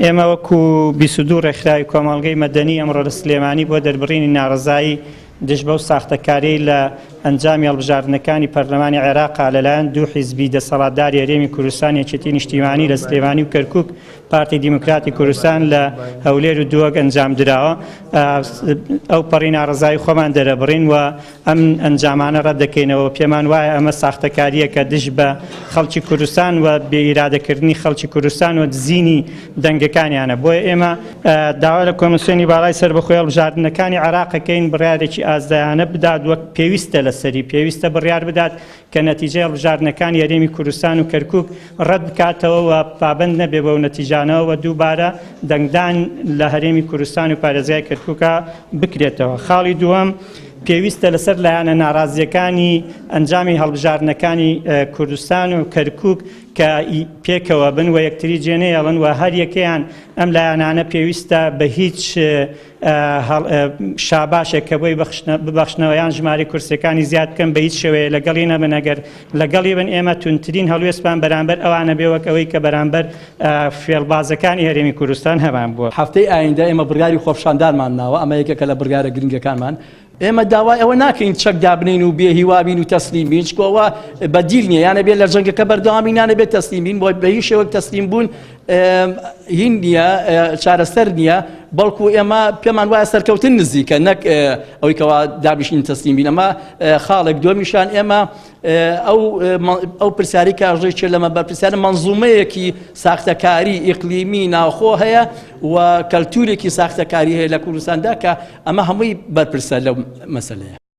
ئێمە وەکو 22 ڕێکخراوی کۆمەڵگەی مەدەنی ئەمڕۆ لە سلێمانی بۆ دەربڕینی ناڕەزایی دژ بەو ساختەکاریەی لە ئەنجامی هەڵبژاردنەکانی پەرلەمانی عێراقا لەلایەن دوو حیزبی دەسەڵاتداری هەرێمی کوردستان یەکێتی نیشتیمانی لە سلێمانی و کەرکوک پارتی دیموکراتی کوردستان لە هەولێر و دووەک ئەنجام دراوە ئەو پەڕی ناڕەزایی خۆمان دەرەبڕین و ئەم ئەنجامانە ڕەت دەکەینەوە، پێمان وایە ئەمە ساختەکارییەکە دژ بە خەڵکی کوردستان و بێ ئیرادەکردنی خەڵکی کوردستان و دزینی دەنگەکانیانە، بۆیە ئێمە داوا لە کۆمیسیۆنی باڵای سەربەخۆی هەڵبژاردنەکانی عێراق ئەکەین بڕیارێکی ئازایانە بدات وەک پێویستە لەسەری پێویستە بڕیار بدات کە نەتیجەی هەڵبژاردنەکانی هەرێمی کوردستان و کەرکوک ڕەت بکاتەوە و پابەند نەبێ بەو نەتیجانەوە و دووبارە دەنگدان لە هەرێمی کوردستان و پارێزگای کەرکوکا بکرێتەوە. خاڵی دووەم، پێویستە لەسەر لایەنە ناڕازییەکانی ئەنجامی هەڵبژاردنەکانی کوردستان و کەرکوک کە پێکەوە بن و یەکتری جێنەیەڵن و هەر یەکەیان ئەم لایەنانە پێویستە بە هیچ شاباشێک کە بۆی ببەخشنەوە یان ژمارەی کورسیەکانی زیاد بکەن بە هیچ شێوەیە لەگەڵی نەبن ئەگەر لەگەڵی بن ئێمە توندترین هەڵوێستمان بەرامبەر ئەوانە بێ وەک ئەوەی کە بەرامبەر فێڵبازەکانی هەرێمی کوردستان هەمان بووە. هەفتەی ئایندە ئێمە بڕیاری خۆپیشاندانمان ناوە، ئەمە یەکێکە لە بڕیارە گرنگەکانمان. ئێمە داوای ئەوە ناکەین چەک دابنێین و بێ هیوا بین و تەسلیم بین، چونکە ئەوە بەدیل نییە، یان ئەبێ لە جەنگەکە بەردەوام بین یان ئەبێ تەسلیم بین، بۆ بە هیچ شێوەیەک تەسلیم بوون هین نییە، چارەسەر نییە، بەڵکو ئێمە پێمان وایە سەرکەوتن نزیکە نەک ئەوەی کەوا دابیشین تەسلیم بین. ئەمە خاڵێک. دووەمیشان ئێمە ئەو ئەو پرسیاری کە ئەژێ چێ لەمە بەرپرسیارە مەنزومەیەکی ساختەکاری ئیقلیمی ناوخۆ هەیە و کەلتورێکی ساختەکاری هەیە لە کوردستاندا کە ئەمە هەمووی بەرپرسە لەو مەسەلەیە.